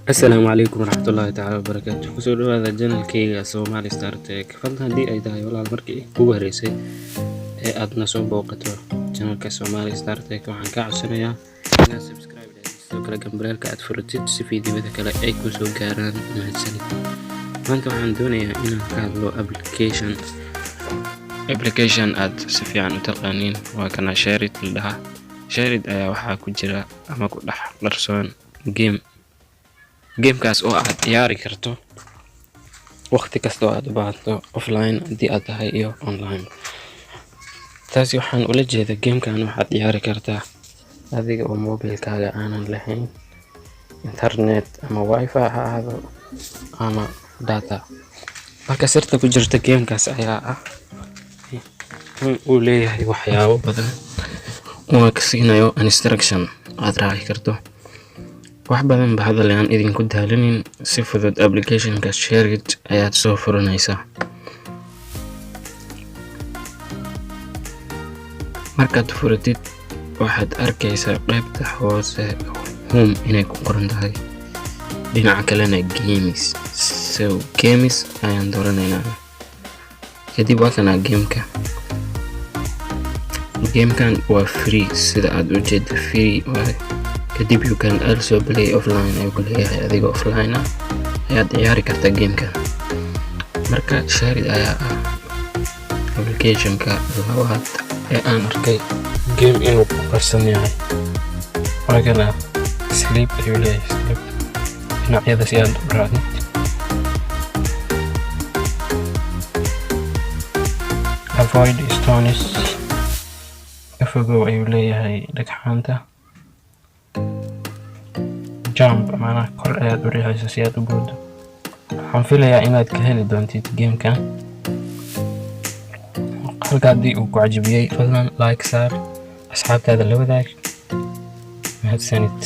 Asalaamu calaykum waraxmatullaahi tacaala wabarakaatu. Kusoo dhawaada channelkayga Somali Star Tech. Fadlan, haddii ay tahay, walaal, markii ugu horeysay ee aad na soo booqato channelka Somali Star Tech, waxaan kaa codsanayaa inaad subscribe dhahdid, sidoo kale gambaleelka aad furatid si fiidiyowada kale ay kuu soo gaaraan. Mahadsanid. Maanta waxaan doonayaa inaan ka hadlo application aad si fiican u taqaaniin. Waa kana SHAREit la dhahaa. SHAREit ayaa waxaa ku jira ama ku dhex qarsoon game, gamekaas oo aad ciyaari karto waqti kasta oo aad u baahato, offline haddii aad tahay iyo online. Taasi waxaan ula jeeda, gamekan waxaad ciyaari kartaa adiga oo mobilkaaga aanan lahayn internet ama WiFi ha ahaado ama data. Marka sirta ku jirta gamekaas ayaa ah in uu leeyahay waxyaabo badan uuna ka siinayo instruction aad raaci karto. Wax badan ba hadal aan idinku daalinin. Si fudud applicationka SHAREit ayaad soo furanaysaa. Markaad furatid, waxaad arkaysaa qaybta hoose "Home" inay ku qoran tahay, dhinaca kalena "Games". So "Games" ayaan dooranaynaa. Kadib waa kana gameka. Gamekan waa free, sida aad u jeeda, free waaye. Kadib "You can also play offline" ayuu ku leeyahay. Adiga offline ah ayaad ciyaari kartaa gamekan. Marka SHAREit ayaa ah applicationka labaad ee aan arkay game inuu ku qarsan yahay. Waa kana. Sleep ayuu leeyahay, sleep dhinacyada si aad u raacdid. "Avoid stones", ka fogow ayuu leeyahay dhagxaanta. "Jump", macnaha kor ayaad u riixaysa si aad u boodo. Waxaan filayaa inaad ka heli doontid gamekan. Halka haddii uu ku cajibiyey, fadlan like saar, asxaabtaada la wadaag. Mahadsanid.